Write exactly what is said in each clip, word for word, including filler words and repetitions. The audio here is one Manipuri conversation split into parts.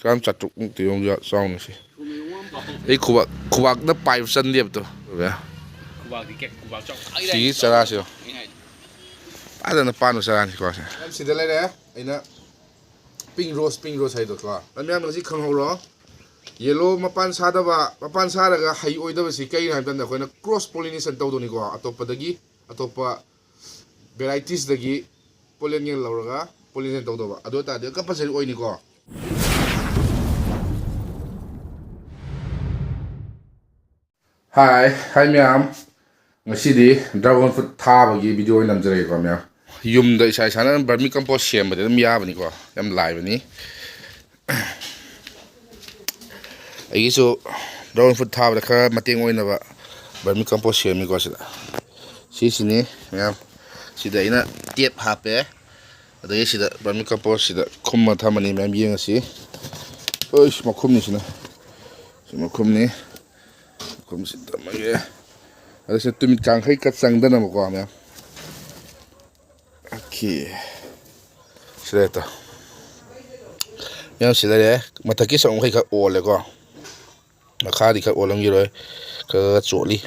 ꯒ꯭ꯔꯥꯝ ꯆꯥꯇ꯭ꯔꯨꯛ ꯃꯨꯛꯇꯤ ꯌꯧ-, ꯆꯥꯎꯅꯤ ꯁꯤ꯫ ꯑꯩ ꯈꯨꯕꯥꯛ, ꯈꯨꯕꯥꯛꯇ ꯄꯥꯏꯕ ꯆꯟꯗꯦꯕ ꯇꯣ꯫ ꯈꯨꯕꯥꯛꯇꯤ ꯀꯦꯛ, ꯈꯨꯕꯥꯛ ꯆꯥꯎ꯫ ꯁꯤꯒꯤ ꯆꯔꯥꯁꯦ ꯌꯦꯡꯉꯣ꯫ ꯑꯩꯅ ꯍꯥꯏꯗꯤ꯫ ꯐꯖꯅ ꯄꯥꯟꯕ ꯆꯔꯥꯅꯤꯀꯣ ꯁꯦ꯫ ꯁꯤꯗ ꯂꯩꯔꯦ꯫ ꯑꯩꯅ pink rose, pink rose ꯍꯥꯏꯗꯣ ꯀꯣ꯫ ꯃꯌꯥꯝ ꯉꯁꯤ ꯈꯪꯍꯧꯔꯣ꯫ Yellow ꯃꯄꯥꯟ ꯁꯥꯗꯕ, ꯃꯄꯥꯟ ꯁꯥꯔꯒ ꯍꯩ ꯑꯣꯏꯗꯕꯁꯤ ꯀꯩꯒꯤꯅꯣ ꯍꯥꯏꯕ ꯃꯇꯝꯗ ꯑꯩꯈꯣꯏꯅ cross pollination ꯇꯧꯗꯣꯏꯅꯤꯀꯣ꯫ ꯑꯇꯣꯞꯄꯗꯒꯤ, ꯑꯇꯣꯞꯄ varieties ꯇꯒꯤ pollen ꯒꯦꯟ ꯂꯧꯔꯒ pollination ꯇꯧꯗꯧꯕ꯫ ꯑꯗꯨ ꯑꯣꯏꯇꯥꯔꯗꯤ compulsory ꯑꯣꯏꯅꯤꯀꯣ꯫ Hi, hi ꯃꯌꯥꯝ꯫ ꯉꯁꯤꯗꯤ dragon fruit ꯊꯥꯕꯒꯤ video ꯑꯣꯏꯅ ꯅꯝꯖꯔꯒꯦꯀꯣ ꯃꯌꯥꯝ꯫ ꯌꯨꯝꯗ ꯏꯁꯥ ꯏꯁꯥꯅ vermi compost ꯁꯦꯝꯕꯗꯤ ꯑꯗꯨꯝ ꯌꯥꯕꯅꯤꯀꯣ, ꯌꯥꯝ ꯂꯥꯏꯕꯅꯤ꯫ ꯑꯩꯒꯤꯁꯨ dragon fruit ꯊꯥꯕꯗ ꯈꯔ ꯃꯇꯦꯡ ꯑꯣꯏꯅꯕ vermi compost ꯁꯦꯝꯃꯤꯀꯣ ꯁꯤꯗ꯫ ꯁꯤꯁꯤꯅꯤ ꯃꯌꯥꯝ꯫ ꯁꯤꯗ ꯑꯩꯅ tape ꯍꯥꯞꯄꯦ꯫ ꯑꯗꯒꯤ ꯁꯤꯗ vermi compost ꯁꯤꯗ ꯈꯨꯝꯃ ꯊꯝꯃꯅꯤ ꯃꯌꯥꯝ, ꯌꯦꯡꯉꯁꯤ꯫ ꯑꯩꯁ, ꯃꯈꯨꯝꯅꯤ ꯁꯤꯅ꯫ ꯁꯤ ꯃꯈꯨꯝꯅꯤ꯫ ꯃꯈꯨꯝꯁꯤ ꯊꯝꯃꯒꯦ꯫ ꯑꯗ ꯁꯤꯗ ꯇꯨꯃꯤꯠ ꯀꯥꯡꯈꯩ ꯈꯔ ꯆꯪꯗꯅꯕꯀꯣ ꯃꯌꯥꯝ꯫ OK꯫ ꯁꯤꯗ ꯍꯦꯛꯇ꯫ ꯃꯌꯥꯝ ꯁꯤ ꯂꯩꯔꯦ꯫ ꯃꯊꯛꯀꯤ ꯁꯔꯨꯛ ꯃꯈꯩ ꯈꯔ ꯑꯣꯜꯂꯦꯀꯣ꯫ ꯃꯈꯥꯗꯤ ꯈꯔ ꯑꯣꯜꯂꯝꯈꯤꯔꯣꯏ꯫ ꯈꯔ ꯈꯔ ꯆꯣꯠꯂꯤ꯫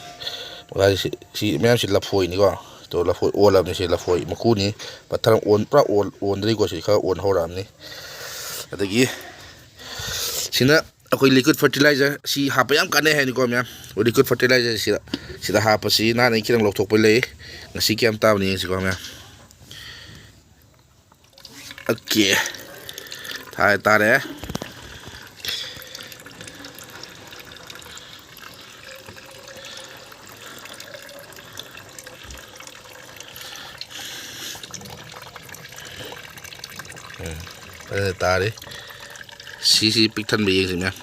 ꯃꯈꯥꯁꯤ, ꯁꯤ ꯃꯌꯥꯝꯁꯤ ꯂꯐꯣꯏꯅꯤꯀꯣ꯫ ꯇꯣ ꯂꯐꯣꯏ ꯑꯣꯜꯂꯕꯅꯤ꯫ ꯁꯤ ꯂꯐꯣꯏ ꯃꯀꯨꯅꯤ꯫ ꯄꯠꯊꯔ ꯑꯣꯟ-, ꯄꯨꯔꯥ ꯑꯣꯟ-, ꯑꯣꯟꯗ꯭ꯔꯤꯀꯣ꯫ ꯁꯤ ꯈꯔ ꯑꯣꯟ ꯍꯧꯔꯛꯑꯕꯅꯤ꯫ ꯑꯗꯒꯤ ꯁꯤꯅ ꯑꯩꯈꯣꯏ liquid fertilizer꯫ ꯁꯤ ꯍꯥꯞꯄ ꯌꯥꯝ ꯀꯥꯟꯅꯩ ꯍꯥꯏꯅꯤꯀꯣ ꯃꯌꯥꯝ꯫ Liquid fertilizer ꯁꯤꯗ, ꯁꯤꯗ ꯍꯥꯞꯄꯁꯤ꯫ ꯅꯍꯥꯟ ꯑꯩ ꯈꯤꯇꯪ ꯂꯧꯊꯣꯛꯄꯩ ꯂꯩ꯫ ꯉꯁꯤ ꯀꯌꯥꯝ ꯇꯥꯕꯅꯤ ꯌꯦꯡꯁꯤꯀꯣ ꯃꯌꯥꯝ꯫ OK꯫ ꯊꯥ-, ꯇꯥꯔꯦ꯫ ꯎꯝ, ꯐꯖꯅ ꯇꯥꯔꯤ꯫ ꯁꯤꯁꯤ ꯄꯤꯛ ꯊꯟꯕ ꯌꯦꯡꯁꯤ ꯃꯌꯥꯝ꯫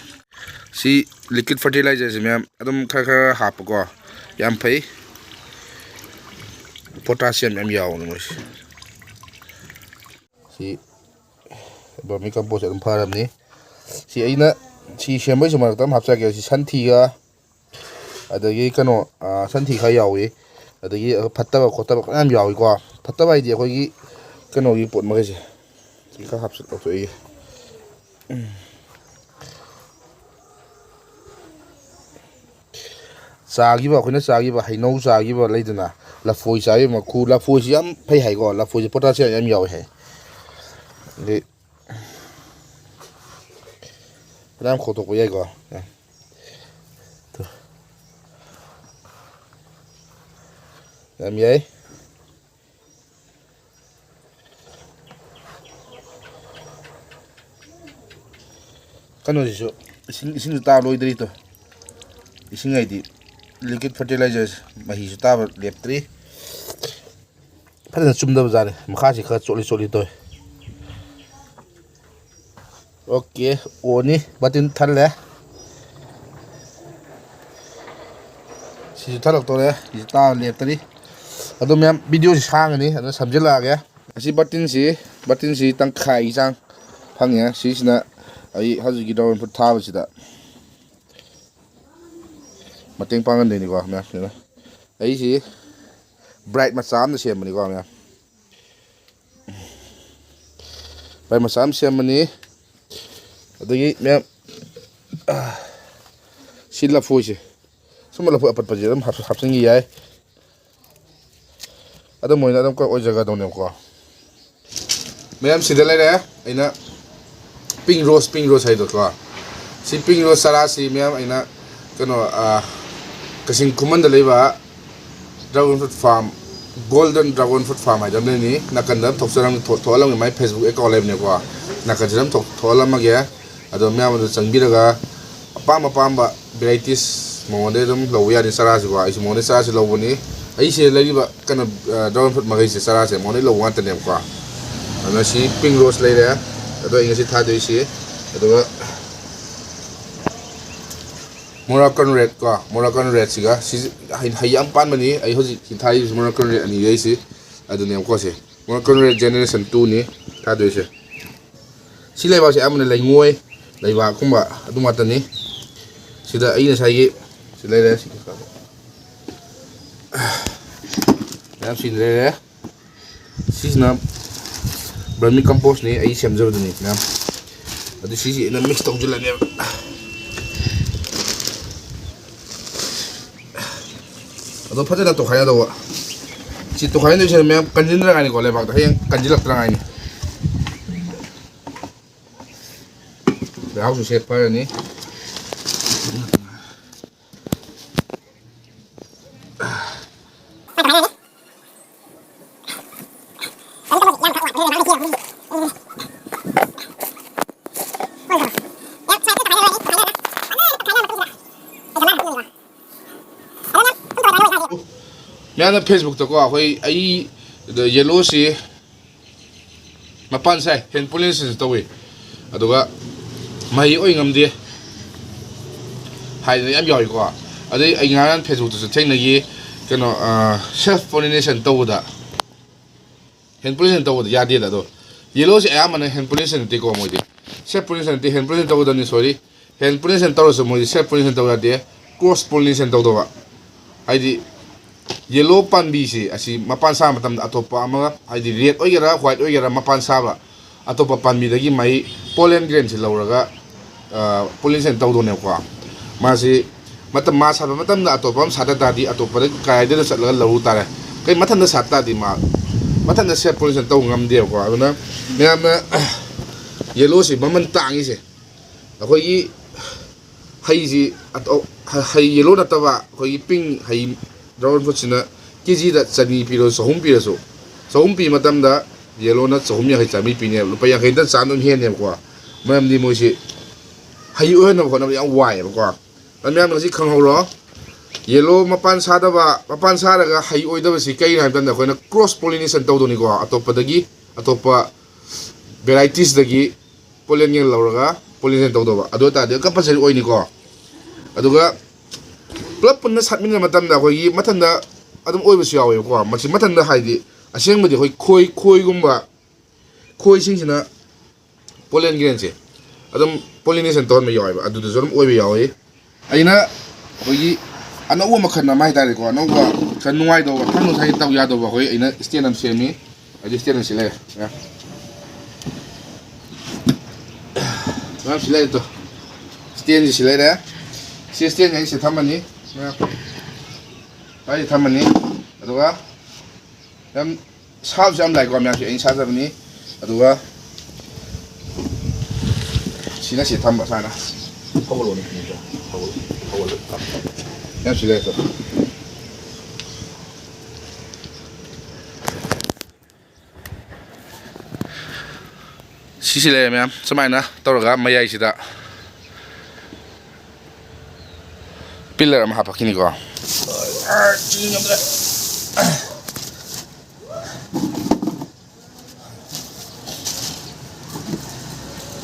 ꯁꯤ liquid fertilizer ꯁꯤ ꯃꯌꯥꯝ ꯑꯗꯨꯝ ꯈꯔ ꯈꯔ ꯍꯥꯞꯄꯀꯣ꯫ ꯌꯥꯝ ꯐꯩ꯫ Potassium ꯌꯥꯝ ꯌꯥꯎꯕꯅꯤ ꯃꯣꯏꯁꯦ꯫ ꯁꯤ vermi compost ꯑꯗꯨꯝ ꯐꯔꯕꯅꯤ꯫ ꯁꯤ ꯑꯩꯅ ꯁꯤ ꯁꯦꯝꯕꯩꯁꯨ ꯃꯔꯛꯇ ꯑꯗꯨꯝ ꯍꯥꯞꯆꯔꯛꯀꯦ꯫ ꯁꯤ ꯁꯟꯊꯤꯒ, ꯑꯗꯒꯤ ꯀꯩꯅꯣ, ꯑꯥ, ꯁꯟꯊꯤ ꯈꯔ ꯌꯥꯎꯏ꯫ ꯑꯗꯒꯤ ꯐꯠꯇꯕ ꯈꯣꯠꯇꯕ ꯃꯌꯥꯝ ꯌꯥꯎꯏꯀꯣ꯫ ꯐꯠꯇꯕ ꯍꯥꯏꯗꯤ ꯑꯩꯈꯣꯏꯒꯤ ꯀꯩꯅꯣꯒꯤ ꯄꯣꯠ ꯃꯈꯩꯁꯦ꯫ ꯁꯤ ꯈꯔ ꯍꯥꯞꯆꯤꯜ-, ꯂꯧꯊꯣꯛꯏ꯫ ꯎꯝ꯫ ꯆꯥꯈꯤꯕ, ꯑꯩꯈꯣꯏꯅ ꯆꯥꯈꯤꯕ ꯍꯩꯅꯧ ꯆꯥꯈꯤꯕ ꯂꯩꯗꯅ, ꯂꯐꯣꯏ ꯆꯥꯈꯤꯕ ꯃꯀꯨ, ꯂꯐꯣꯏꯁꯤ ꯌꯥꯝ ꯐꯩ ꯍꯥꯏꯀꯣ, ꯂꯐꯣꯏꯁꯤ potassium ꯌꯥꯝ ꯌꯥꯎꯋꯦ ꯍꯥꯏ꯫ ꯑꯗꯩ ꯐꯅꯌꯥꯝ ꯈꯣꯛꯇꯣꯛꯄ ꯌꯥꯏꯀꯣ꯫ ꯌꯥꯝ ꯌꯥꯏ꯫ ꯀꯩꯅꯣꯁꯤꯁꯨ ꯏꯁꯤꯡ, ꯏꯁꯤꯡꯁꯨ ꯇꯥ ꯂꯣꯏꯗ꯭ꯔꯤ ꯇꯣ꯫ ꯏꯁꯤꯡ ꯍꯥꯏꯗꯤ liquid fertilizer, ꯃꯍꯤꯁꯨ ꯇꯥꯕ ꯂꯦꯞꯇ꯭ꯔꯤ꯫ ꯐꯖꯅ ꯆꯨꯝꯗꯕ ꯖꯥꯠꯅꯤ꯫ ꯃꯈꯥꯁꯤ ꯈꯔ ꯆꯣꯠꯂꯤ ꯆꯣꯠꯂꯤ ꯇꯧꯏ꯫ OK, ꯑꯣꯅꯤ꯫ ꯕꯥꯇꯤꯟ ꯊꯜꯂꯦ꯫ ꯁꯤꯁꯨ ꯊꯜꯂꯛꯇꯣꯔꯦ꯫ ꯁꯤꯁꯨ ꯇꯥꯕ ꯂꯦꯞꯇꯔꯤ꯫ ꯑꯗꯣ ꯃꯌꯥꯝ, videoꯁꯤ ꯁꯥꯡꯉꯅꯤ, ꯑꯗꯨꯅ ꯁꯝꯖꯤꯜꯂꯛꯑꯒꯦ꯫ ꯑꯁꯤ ꯕꯥꯇꯤꯟꯁꯤ, ꯕꯥꯇꯤꯟꯁꯤ ꯇꯪꯈꯥꯏꯒꯤ ꯆꯥꯡ ꯐꯪꯉꯦ꯫ ꯁꯤꯁꯤꯅ ꯑꯩ ꯍꯧꯖꯤꯛꯀꯤ dragon fruit ꯊꯥꯕꯁꯤꯗ ꯃꯇꯦꯡ ꯄꯥꯡꯍꯟꯗꯣꯏꯅꯤꯀꯣ ꯃꯌꯥꯝ꯫ ꯑꯩꯁꯤ bright ꯃꯆꯥ ꯑꯃ ꯁꯦꯝꯕꯅꯤꯀꯣ ꯃꯌꯥꯝ꯫ Bright ꯃꯆꯥ ꯑꯃ ꯁꯦꯝꯕꯅꯤ꯫ ꯑꯗꯒꯤ ꯃꯌꯥꯝ, ꯁꯤ ꯂꯐꯣꯏꯁꯦ, ꯁꯨꯝꯕ ꯂꯐꯣꯏ ꯑꯄꯠꯄꯁꯦ ꯑꯗꯨꯝ ꯍꯥꯞ-, ꯍꯥꯞꯆꯤꯟꯈꯤ ꯌꯥꯏ꯫ ꯑꯗꯨꯝ ꯑꯣꯏꯅ ꯑꯗꯨꯝ ꯀ-, ꯑꯣꯏꯖꯒꯗꯧꯅꯦꯕꯀꯣ꯫ ꯃꯌꯥꯝ ꯁꯤꯗ ꯂꯩꯔꯦ꯫ ꯑꯩꯅ pink rose, pink rose ꯍꯥꯏꯗꯣꯀꯣ꯫ ꯁꯤ pink rose ꯆꯥꯔꯥꯁꯤ ꯃꯌꯥꯝ ꯑꯩꯅ ꯀꯩꯅꯣ, ꯑꯥ, ꯀꯛꯆꯤꯡ ꯈꯨꯃꯟꯗ ꯂꯩꯕ dragon fruit farm, Golden Dragon Fruit Farm ꯍꯥꯏꯗꯅ ꯂꯩꯅꯤ꯫ ꯅꯥꯀꯟꯗ ꯊꯣꯛꯆꯔꯝ-, ꯊꯣꯛ-, ꯊꯣꯛꯍꯜꯂꯝꯒꯦ, ꯃꯥꯏ Facebook account ꯂꯩꯕꯅꯦꯀꯣ꯫ ꯅꯥꯀꯟꯁꯤꯗ ꯑꯗꯨꯝ ꯊꯣꯛ-, ꯊꯣꯛꯍꯜꯂꯝꯃꯒꯦ꯫ ꯑꯗꯣ ꯃꯌꯥꯝ ꯑꯗꯨ ꯆꯪꯕꯤꯔꯒ ꯑꯄꯥꯝ ꯑꯄꯥꯝꯕ varieties ꯃꯉꯣꯟꯗꯩ ꯑꯗꯨꯝ ꯂꯧꯕ ꯌꯥꯅꯤ꯫ ꯆꯥꯔꯥꯁꯤꯀꯣ, ꯑꯩꯁꯨ ꯃꯉꯣꯟꯗꯩ ꯆꯥꯔꯥꯁꯤ ꯂꯧꯕꯅꯤ꯫ ꯑꯩꯁꯤꯗ ꯂꯩꯔꯤꯕ ꯀꯩꯅꯣ, ꯑ, dragon fruit ꯃꯈꯩꯁꯦ ꯆꯥꯔꯥꯁꯦ ꯃꯉꯣꯟꯗꯩ ꯂꯧꯕ ꯉꯥꯛꯇꯅꯦꯕꯀꯣ꯫ ꯑꯗꯨꯅ ꯁꯤ pink rose ꯂꯩꯔꯦ꯫ ꯑꯗꯣ ꯑꯩ ꯉꯁꯤ ꯊꯥꯗꯣꯏꯁꯤ, ꯑꯗꯨꯒ Moroccan red ꯀꯣ, Moroccan red ꯁꯤꯒ ꯁꯤ ꯍꯩ, ꯍꯩ ꯌꯥꯝ ꯄꯥꯟꯕꯅꯤ꯫ ꯑꯩ ꯍꯧꯖꯤꯛ ꯁꯤ ꯊꯥꯔꯤꯕꯁꯤ Moroccan red ꯑꯅꯤ ꯂꯩꯁꯤ꯫ ꯑꯗꯨꯅꯦꯕꯀꯣ ꯁꯤ꯫ Moroccan Red Generation Two ꯅꯤ ꯊꯥꯗꯣꯏꯁꯦ꯫ ꯁꯤ ꯂꯩꯕꯥꯛꯁꯦ ꯑꯌꯥꯝꯕꯅ ꯂꯩꯉꯣꯏ, ꯂꯩꯕꯥꯛꯀꯨꯝꯕ ꯑꯗꯨ ꯉꯥꯛꯇꯅꯤ꯫ ꯁꯤꯗ ꯑꯩ ꯉꯁꯥꯏꯒꯤ ꯁꯤ ꯂꯩꯔꯦ, ꯁꯤ ꯃꯌꯥꯝ ꯁꯤ ꯂꯩꯔꯦ꯫ ꯁꯤꯁꯤꯅ vermi compost ꯅꯤ, ꯑꯩ ꯁꯦꯝꯖꯕꯗꯨꯅꯤ ꯃꯌꯥꯝ꯫ ꯑꯗꯨ ꯁꯤꯁꯤ ꯑꯩꯅ mix ꯇꯧꯁꯤꯜꯂꯅꯦꯕ꯫ ꯑꯗꯣ ꯐꯖꯅ ꯇꯣꯈꯥꯏꯅꯗꯧꯕ꯫ ꯁꯤ ꯇꯣꯈꯥꯏꯅꯗꯣꯏꯁꯤꯅ ꯃꯌꯥꯝ ꯀꯟꯁꯤꯟꯗ꯭ꯔꯉꯥꯏꯅꯤꯀꯣ, ꯂꯩꯕꯥꯛꯇ ꯍꯌꯦꯡ ꯀꯟꯁꯤꯜꯂꯛꯇ꯭ꯔꯉꯥꯏꯅꯤ꯫ ꯂꯩꯍꯥꯎꯁꯨ ꯁꯦꯠ ꯐꯔꯅꯤ꯫ ꯃꯌꯥꯝꯅ Facebook ꯇꯀꯣ, ꯑꯩꯈꯣꯏ ꯑꯩ ꯌꯦꯂꯣꯁꯤ ꯃꯄꯥꯟ ꯁꯥꯏ, ꯍꯦꯟ ꯄꯣꯂꯤꯅꯦꯁꯟꯁꯨ ꯇꯧꯏ, ꯑꯗꯨꯒ ꯃꯍꯩ ꯑꯣꯏ ꯉꯝꯗꯦ ꯍꯥꯏꯗꯅ ꯌꯥꯝ ꯌꯥꯎꯏꯀꯣ꯫ ꯑꯗꯩ ꯑꯩ ꯉꯔꯥꯡ Facebook ꯇꯁꯨ ꯊꯦꯡꯅꯈꯤ, ꯀꯩꯅꯣ, ꯁꯦꯜꯐ ꯄꯣꯂꯤꯅꯦꯁꯟ ꯇꯧꯕꯗ, ꯍꯦꯟ ꯄꯣꯂꯤꯅꯦꯁꯟ ꯇꯧꯕꯗ ꯌꯥꯗꯦꯗ꯫ ꯑꯗꯣ ꯌꯦꯂꯣꯁꯦ ꯑꯌꯥꯝꯕꯅ ꯍꯦꯟ ꯄꯣꯂꯤꯅꯦꯁꯟ ꯅꯠꯇꯦꯀꯣ, ꯃꯣꯏꯗꯤ ꯁꯦꯜꯐ ꯄꯣꯂꯤꯅꯦꯁꯟ ꯅꯠꯇꯦ, ꯍꯦꯟ ꯄꯣꯂꯤꯅꯦꯁꯟ ꯇꯧꯒꯗꯕꯅꯤ, ꯁꯣꯔꯤ꯫ ꯍꯦꯟ ꯄꯣꯂꯤꯅꯦꯁꯟ ꯇꯧꯔꯁꯨ ꯃꯣꯏꯗꯤ ꯁꯦꯜꯐ ꯄꯣꯂꯤꯅꯦꯁꯟ ꯇꯧ ꯌꯥꯗꯦ, ꯀ꯭ꯔꯣꯁ ꯄꯣꯂꯤꯅꯦꯁꯟ ꯇꯧꯗꯧꯕ꯫ ꯍꯥꯏꯗꯤ ꯌꯦꯂꯣ ꯄꯥꯝꯕꯤꯁꯤ ꯑꯁꯤ ꯃꯄꯥꯟ ꯁꯥꯕ ꯃꯇꯝꯗ ꯑꯇꯣꯞꯄ ꯑꯃꯒ, ꯍꯥꯏꯗꯤ ꯔꯦꯗ ꯑꯣꯏꯒꯦꯔꯥ ꯋꯥꯏꯠ ꯑꯣꯏꯒꯦꯔꯥ, ꯃꯄꯥꯟ ꯁꯥꯕ ꯑꯇꯣꯞꯄ ꯄꯥꯝꯕꯤꯗꯒꯤ ꯃꯍꯩ ꯄꯣꯂꯦꯟ ꯒ꯭ꯔꯦꯟꯁꯤ ꯂꯧꯔꯒ, ꯑ, ꯄꯣꯂꯤꯅꯦꯁꯟ ꯇꯧꯗꯧꯅꯦꯕꯀꯣ꯫ ꯃꯥꯁꯤ ꯃꯇꯝ, ꯃꯥ ꯁꯥꯠꯄ ꯃꯇꯝꯗ ꯑꯇꯣꯞꯄ ꯑꯃ ꯁꯥꯠꯇ ꯇꯥꯔꯗꯤ, ꯑꯇꯣꯞꯄꯗ ꯀꯗꯥꯏꯗ ꯆꯠꯂꯒ ꯂꯧꯔꯨ ꯇꯥꯔꯦ꯫ ꯀꯩ ꯃꯊꯟꯇ ꯁꯥꯠ ꯇꯥꯔꯗꯤ ꯃꯥ ꯃꯊꯟꯇ ꯁꯦꯜꯐ ꯄꯣꯂꯤꯅꯦꯁꯟ ꯇꯧꯕ ꯉꯝꯗꯦꯕꯀꯣ꯫ ꯑꯗꯨꯅ ꯃꯌꯥꯝꯅ ꯌꯦꯂꯣꯁꯤ ꯃꯃꯜ ꯇꯥꯡꯉꯤꯁꯦ, ꯑꯩꯈꯣꯏꯒꯤ ꯍꯩꯁꯤ ꯑꯇꯣ-, ꯍꯩ ꯌꯦꯂꯣ ꯅꯠꯇꯕ ꯑꯩꯈꯣꯏꯒꯤ ꯄꯤꯡ ꯍꯩ, ꯗ꯭ꯔꯥꯒꯣꯟ ꯐ꯭ꯔꯨꯠꯁꯤꯅ ꯀꯦꯖꯤꯗ ꯆꯅꯤ ꯄꯤꯔꯁꯨ, ꯆꯍꯨꯝ ꯄꯤꯔꯁꯨ, ꯆꯍꯨꯝ ꯄꯤ ꯃꯇꯝꯗ ꯌꯦꯂꯣꯅ ꯆꯍꯨꯝ ꯌꯥꯡꯈꯩ, ꯆꯥꯃꯔꯤ ꯄꯤꯅꯦꯕ꯫ ꯂꯨꯄꯥ ꯌꯥꯡꯈꯩꯗ ꯆꯥꯝꯃ ꯑꯗꯨꯝ ꯍꯦꯟꯅꯦꯕꯀꯣ꯫ ꯃꯔꯝꯗꯤ ꯃꯣꯏꯁꯤ ꯍꯩ ꯑꯣꯏꯍꯟꯅꯕ ꯍꯣꯠꯅꯕ ꯌꯥꯝ ꯋꯥꯏꯑꯦꯕꯀꯣ꯫ ꯑꯗꯨ ꯃꯌꯥꯝꯅ ꯍꯧꯖꯤꯛ ꯈꯪꯍꯧꯔꯣ, ꯌꯦꯂꯣ ꯃꯄꯥꯟ ꯁꯥꯗꯕ, ꯃꯄꯥꯟ ꯁꯥꯔꯒ ꯍꯩ ꯑꯣꯏꯗꯕꯁꯤ ꯀꯩꯒꯤꯅꯣ ꯍꯥꯏꯕ ꯃꯇꯝꯗ ꯑꯩꯈꯣꯏꯅ ꯀ꯭ꯔꯣꯁ ꯄꯣꯂꯤꯅꯦꯁꯟ ꯇꯧꯗꯧꯅꯤꯀꯣ꯫ ꯑꯇꯣꯞꯄꯗꯒꯤ, ꯑꯇꯣꯞꯄ ꯚꯦꯔꯥꯏꯇꯤꯁꯇꯒꯤ ꯄꯣꯂꯦꯟ ꯒ꯭ꯔꯦꯟ ꯂꯧꯔꯒ ꯄꯣꯂꯤꯅꯦꯁꯟ ꯇꯧꯗꯧꯕ꯫ ꯑꯗꯨ ꯑꯣꯏꯇꯥꯔꯗꯤ ꯀꯝꯄꯜꯁꯔꯤ ꯑꯣꯏꯅꯤꯀꯣ꯫ ꯑꯗꯨꯒ ꯄꯨꯂꯞ ꯄꯨꯟꯅ ꯁꯥꯠꯃꯤꯟꯅꯕ ꯃꯇꯝꯗ ꯑꯩꯈꯣꯏꯒꯤ ꯃꯊꯟꯇ ꯑꯗꯨꯝ ꯑꯣꯏꯕꯁꯨ ꯌꯥꯎꯋꯦꯕꯀꯣ꯫ ꯃꯁꯤ ꯃꯊꯟꯇ ꯍꯥꯏꯗꯤ ꯑꯁꯦꯡꯕꯗꯤ ꯑꯩꯈꯣꯏ ꯈꯣꯏ, ꯈꯣꯏꯒꯨꯝꯕ, ꯈꯣꯏꯁꯤꯡꯁꯤꯅ ꯄꯣꯂꯦꯟ ꯒ꯭ꯔꯦꯟꯁꯦ ꯑꯗꯨꯝ ꯄꯣꯂꯤꯅꯦꯁꯟ ꯇꯧꯍꯟꯕ ꯌꯥꯎꯋꯦꯕ, ꯑꯗꯨꯗꯁꯨ ꯑꯗꯨꯝ ꯑꯣꯏꯕ ꯌꯥꯎꯋꯦ꯫ ꯑꯩꯅ ꯑꯩꯈꯣꯏꯒꯤ ꯑꯅꯧꯕ ꯃꯈꯜ ꯑꯃ ꯍꯥꯏꯇꯥꯔꯦꯀꯣ, ꯑꯅꯧꯕ ꯈꯔ ꯅꯨꯡꯉꯥꯏꯗꯧꯕ, ꯊꯥꯡ ꯉꯁꯥꯏꯒꯤ ꯇꯧ ꯌꯥꯗꯧꯕ, ꯑꯩꯈꯣꯏ ꯑꯩꯅ ꯁ꯭ꯇꯦꯟ ꯑꯃ ꯁꯦꯝꯃꯤ꯫ ꯑꯗꯨ ꯁ꯭ꯇꯦꯟ ꯑꯁꯤ ꯂꯩꯔꯦ꯫ ꯃꯌꯥꯝ ꯁꯤ ꯂꯩꯔꯦ ꯇꯣ꯫ ꯁ꯭ꯇꯦꯟꯁꯤ ꯁꯤ ꯂꯩꯔꯦ꯫ ꯁꯤ ꯁ꯭ꯇꯦꯟꯁꯤ ꯑꯩ ꯁꯤ ꯊꯝꯃꯅꯤ꯫ ꯁ꯭ꯋꯥꯏꯗ ꯊꯝꯃꯅꯤ꯫ ꯑꯗꯨꯒ ꯌꯥꯝ ꯁꯥꯕꯁꯨ ꯌꯥꯝ ꯂꯥꯏꯀꯣ, ꯃꯌꯥꯝꯁꯦ ꯑꯩꯅ ꯁꯥꯖꯕꯅꯤ꯫ ꯑꯗꯨꯒ ꯁꯤꯅ ꯁꯤ ꯊꯝꯕ ꯁꯨꯃꯥꯏꯅ꯫ ꯍꯧꯒꯠꯂꯣꯅꯦ, ꯍꯧꯒꯠꯂꯣ, ꯍꯧꯒꯠꯂꯣ꯫ ꯌꯥꯝ ꯁꯤ ꯂꯩꯔꯦ꯫ ꯁꯤꯁꯤ ꯂꯩꯔꯦ ꯃꯌꯥꯝ꯫ ꯁꯨꯃꯥꯏꯅ ꯇꯧꯔꯒ ꯃꯌꯥꯏꯁꯤꯗ ꯄꯤꯂꯔ ꯑꯃ ꯍꯥꯞꯄꯛꯈꯤꯅꯤꯀꯣ꯫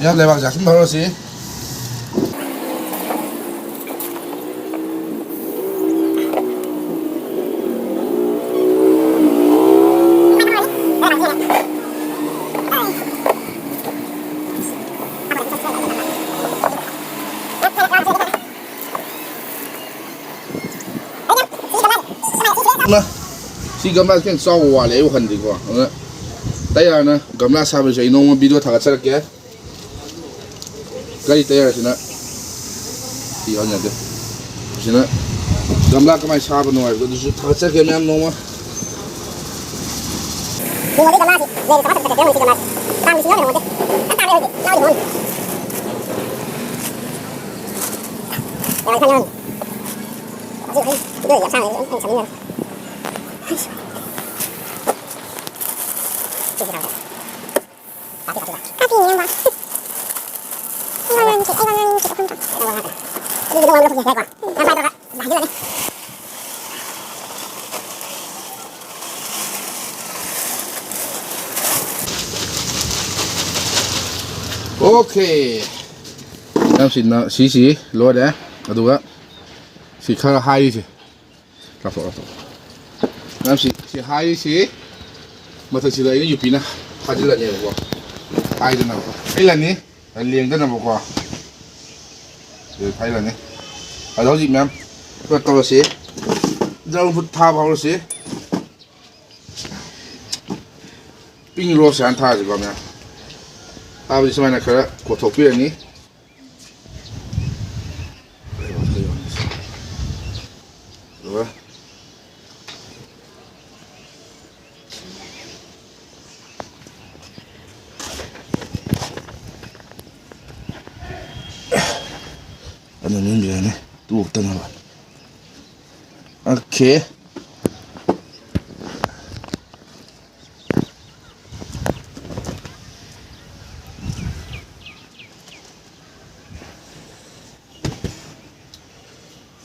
ꯌꯥꯝ ꯂꯩꯕꯥꯛꯁꯦ ꯍꯥꯞꯆꯤꯟꯕ ꯍꯧꯔꯁꯤ꯫ ꯁꯤ ꯒꯝꯂꯥꯁꯦ ꯈꯤꯇꯪ ꯆꯥꯎꯕ ꯋꯥꯠꯂꯦ ꯑꯩ ꯋꯥꯈꯜꯗꯤꯀꯣ꯫ ꯑꯗꯨꯅ ꯇꯌꯥꯔꯅ ꯒꯝꯂꯥ ꯁꯥꯕꯁꯦ ꯑꯩ ꯅꯣꯡꯃ ꯚꯤꯗꯤꯑꯣ ꯊꯥꯒꯠꯆꯔꯛꯀꯦ꯫ ꯒꯥꯔꯤ ꯇꯌꯥꯔꯁꯤꯅ ꯁꯤ ꯌꯥꯎꯍꯟ ꯌꯥꯗꯦ꯫ ꯑꯁꯤꯅ ꯒꯝꯂꯥ ꯀꯃꯥꯏꯅ ꯁꯥꯕꯅꯣ ꯍꯥꯏꯕꯗꯣ ꯑꯗꯨꯁꯨ ꯊꯥꯒꯠꯆꯔꯛꯀꯦ ꯃꯌꯥꯝ ꯅꯣꯡꯃ꯫ ꯑꯣꯀꯦ꯫ ꯌꯥꯝ ꯁꯤꯅ ꯁꯤꯁꯤ ꯂꯣꯏꯔꯦ꯫ ꯑꯗꯨꯒ ꯁꯤ ꯈꯔ ꯍꯥꯏꯔꯤꯁꯦ꯫ ꯂꯥꯎꯊꯣꯛ, ꯂꯥꯎꯊꯣꯛ꯫ ꯃꯌꯥꯝ ꯁꯤ, ꯁꯤ ꯍꯥꯏꯔꯤꯁꯤ ꯃꯊꯛꯁꯤꯗ ꯑꯩꯅ ꯌꯨꯄꯤꯅ ꯐꯥꯖꯤꯜꯂꯅꯦꯕꯀꯣ꯫ ꯍꯥꯏꯗꯅꯕ꯫ ꯐꯩꯂꯅꯤ, ꯂꯦꯡꯗꯅꯕꯀꯣ꯫ ꯁꯤ ꯐꯩꯂꯅꯤ꯫ ꯑꯗꯣ ꯍꯧꯖꯤꯛ ꯃꯌꯥꯝ ꯀꯩꯅꯣ ꯇꯧꯔꯁꯤ꯫ ꯗ꯭ꯔꯥꯒꯟ ꯐ꯭ꯔꯨꯠ ꯊꯥꯕ ꯍꯧꯔꯁꯤ꯫ ꯄꯤꯡ ꯔꯣꯁ ꯍꯥꯟꯅ ꯊꯥꯔꯁꯤꯀꯣ ꯃꯌꯥꯝ꯫ ꯊꯥꯕꯁꯤ ꯁꯨꯃꯥꯏꯅ ꯈꯔ ꯀꯣꯠꯊꯣꯛꯄꯤꯔꯅꯤ꯫ ꯑꯗꯨꯒ ꯅꯣꯡ ꯅꯤꯅꯤ ꯂꯩꯔꯅꯤ꯫ ꯇꯣꯛꯇꯅꯕ꯫ ꯑꯣꯀꯦ꯫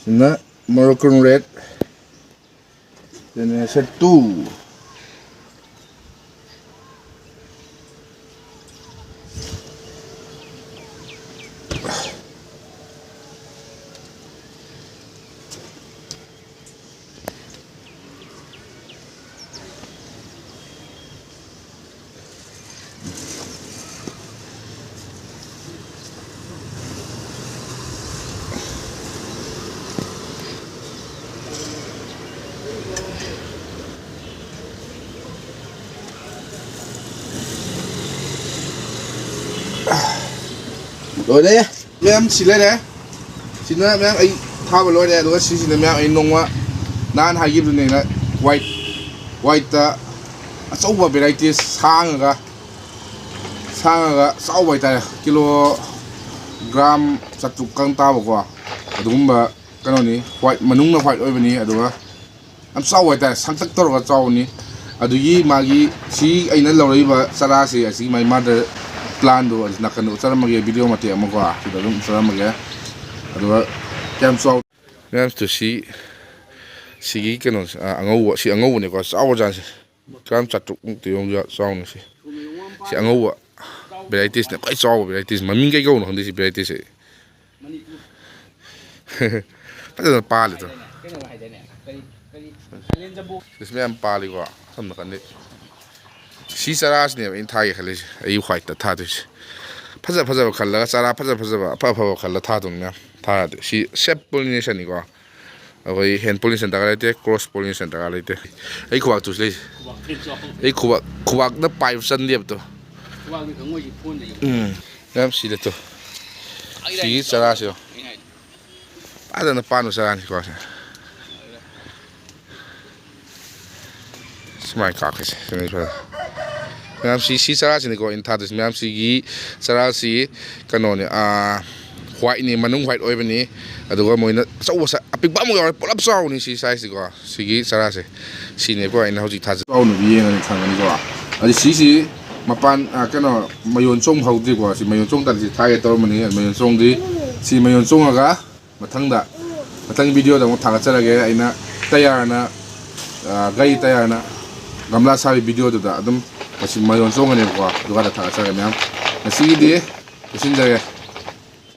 ꯁꯤꯅ Moroccan red꯫ Generation two꯫ ꯂꯣꯏꯔꯦ꯫ ꯃꯌꯥꯝ ꯁꯤ ꯂꯩꯔꯦ꯫ ꯁꯤꯅ ꯃꯌꯥꯝ ꯑꯩ ꯊꯥꯕ ꯂꯣꯏꯔꯦ꯫ ꯑꯗꯨꯒ ꯁꯤꯁꯤꯅ ꯃꯌꯥꯝ ꯑꯩ ꯅꯣꯡꯃ ꯅꯍꯥꯟ ꯍꯥꯏꯈꯤꯕꯗꯨꯅꯦ ꯑꯩꯅ white, whiteꯇ ꯑꯆꯧꯕ varieties ꯁꯥꯡꯉꯒ, ꯁꯥꯡꯉꯒ ꯆꯥꯎꯕ ꯍꯥꯏꯇꯥꯔꯦ꯫ Kilogram ꯆꯥꯇ꯭ꯔꯨꯛꯀ ꯇꯥꯕꯀꯣ꯫ ꯑꯗꯨꯒꯨꯝꯕ ꯀꯩꯅꯣꯅꯤ꯫ White, ꯃꯅꯨꯡꯅ white ꯑꯣꯏꯕꯅꯤ꯫ ꯑꯗꯨꯒ ꯌꯥꯝ ꯆꯥꯎꯕ ꯍꯥꯏꯇꯥꯔꯦ, ꯁꯥꯡꯇꯛ ꯇꯧꯔꯒ ꯆꯥꯎꯕꯅꯤ꯫ ꯑꯗꯨꯒꯤ ꯃꯥꯒꯤ ꯁꯤ ꯑꯩꯅ ꯂꯧꯔꯛꯏꯕ ꯆꯔꯥꯁꯤ, ꯑꯁꯤꯒꯤ ꯃꯥꯒꯤ mother plantꯗꯣ ꯑꯁꯤ ꯅꯥꯀꯟꯗ ꯎꯠꯆꯔꯝꯃꯒꯦ, video ꯃꯇꯦꯛ ꯑꯃꯀꯣ ꯁꯤꯗ ꯑꯗꯨꯝ ꯎꯠꯆꯔꯝꯃꯒꯦ꯫ ꯑꯗꯨꯒ ꯀꯌꯥꯝ ꯆꯥꯎ ꯃꯌꯥꯝꯁꯤꯗ ꯁꯤ, ꯁꯤꯒꯤ ꯀꯩꯅꯣꯁꯦ, ꯑ, ꯑꯉꯧꯕ, ꯁꯤ ꯑꯉꯧꯕꯅꯤꯀꯣ, ꯆꯥꯎꯕ ꯖꯥꯠꯁꯦ꯫ Gram ꯆꯥꯇ꯭ꯔꯨꯛ ꯃꯨꯛꯇꯤ ꯌꯧ ꯌꯥ-, ꯆꯥꯎꯅꯤ ꯁꯤ꯫ ꯁꯤ ꯑꯉꯧꯕ varieties ꯅꯦ, ꯈ꯭ꯋꯥꯏ ꯆꯥꯎꯕ varieties꯫ ꯃꯃꯤꯡ ꯀꯩ ꯀꯧꯕꯅꯣ ꯈꯪꯗꯦ ꯁꯤ varieties ꯁꯦ꯫ ꯐꯖꯅ ꯄꯥꯜꯂꯦ ꯇꯨ꯫ ꯁꯤꯁꯨ ꯃꯌꯥꯝ ꯄꯥꯜꯂꯤꯀꯣ, ꯑꯁꯣꯝ ꯅꯥꯀꯟꯗꯤ꯫ ꯁꯤ ꯆꯔꯥꯁꯤꯅꯦꯕ ꯑꯩꯅ ꯊꯥꯒꯦ ꯈꯜꯂꯤꯁꯦ, ꯑꯩ whiteꯇ ꯊꯥꯗꯣꯏꯁꯦ꯫ ꯐꯖ ꯐꯖꯕ ꯈꯜꯂꯒ, ꯆꯔꯥ ꯐꯖ ꯐꯖꯕ, ꯑꯐ ꯑꯐꯕ ꯈꯜꯂ ꯊꯥꯗꯧꯅꯦ ꯃꯌꯥꯝ꯫ ꯊꯥꯔꯗꯤ ꯁꯤ self pollination ꯅꯤꯀꯣ꯫ ꯑꯩꯈꯣꯏ hand pollination ꯗꯔꯀꯥꯔ ꯂꯩꯇꯦ, cross pollination ꯗꯔꯀꯥꯔ ꯂꯩꯇꯦ꯫ ꯑꯩ ꯈꯨꯕꯥꯛꯇꯨꯁꯨ ꯂꯩ꯫ ꯑꯩ ꯈꯨꯕꯥꯛ, ꯈꯨꯕꯥꯛꯅ ꯄꯥꯏꯕ ꯆꯟꯗꯦꯕꯗꯣ꯫ ꯎꯝ꯫ ꯌꯥꯝ ꯁꯤꯗ ꯇꯨ꯫ ꯁꯤꯒꯤ ꯆꯔꯥꯁꯦ ꯌꯦꯡꯉꯣ꯫ ꯐꯖꯅ ꯄꯥꯟꯕ ꯆꯔꯥꯅꯤꯀꯣ ꯁꯦ꯫ ꯁꯨꯃꯥꯏꯅ ꯀꯥꯞꯀꯦꯁꯦ꯫ ꯁꯤꯅ ꯐꯖꯅ꯫ ꯃꯌꯥꯝ ꯁꯤ, ꯁꯤ ꯆꯔꯥꯁꯤꯅꯤꯀꯣ ꯑꯩꯅ ꯊꯥꯗꯣꯏꯁꯤ꯫ ꯃꯌꯥꯝ ꯁꯤꯒꯤ ꯆꯔꯥꯁꯤ ꯀꯩꯅꯣꯅꯦ, ꯑꯥ, Whiteꯅꯤ, ꯃꯅꯨꯡ white ꯑꯣꯏꯕꯅꯤ꯫ ꯑꯗꯨꯒ ꯃꯣꯏꯅ ꯑꯆꯧꯕ ꯁꯥ-, ꯑꯄꯤꯛꯄ ꯑꯃꯨꯛ ꯌꯥꯎꯔꯦ, ꯄꯨꯂꯞ ꯆꯥꯎꯅꯤ ꯁꯤ sizeꯁꯤꯀꯣ꯫ ꯁꯤꯒꯤ ꯆꯔꯥꯁꯦ ꯁꯤꯅꯦꯀꯣ ꯑꯩꯅ ꯍꯧꯖꯤꯛ ꯊꯥꯖ-, ꯆꯥꯎꯅꯗꯤ ꯌꯦꯡꯉꯅꯤ ꯈꯪꯒꯅꯤꯀꯣ꯫ ꯑꯗꯨ ꯁꯤꯁꯤ ꯃꯄꯥꯟ, ꯑ, ꯀꯩꯅꯣ, ꯃꯌꯣꯟ ꯆꯣꯡꯕ ꯍꯧꯗ꯭ꯔꯤꯀꯣ꯫ ꯁꯤ ꯃꯌꯣꯟ ꯆꯣꯡ ꯇꯥꯔꯗꯤ ꯁꯤ ꯊꯥꯒꯦ ꯇꯧꯔꯝꯕꯅꯤ꯫ ꯃꯌꯣꯟ ꯆꯣꯡꯗ꯭ꯔꯤ꯫ ꯁꯤ ꯃꯌꯣꯟ ꯆꯣꯡꯉꯒ ꯃꯊꯪꯗ, ꯃꯊꯪꯒꯤ videoꯗ ꯑꯃꯨꯛ ꯊꯥꯒꯠꯆꯔꯒꯦ꯫ ꯑꯩꯅ tyreꯅ, ꯑ, ꯒꯥꯔꯤ tyreꯅ ꯒꯝꯂꯥ ꯁꯥꯕꯒꯤ videoꯗꯨꯗ ꯑꯗꯨꯝ ꯃꯁꯤ ꯃꯌꯣꯟ ꯆꯣꯡꯒꯅꯦꯕꯀꯣ꯫ ꯑꯗꯨꯀꯥꯟꯗ ꯊꯥꯒꯠꯆꯔꯒꯦ ꯃꯌꯥꯝ꯫ ꯉꯁꯤꯒꯤꯗꯤ ꯂꯣꯏꯁꯤꯟꯖꯔꯒꯦ꯫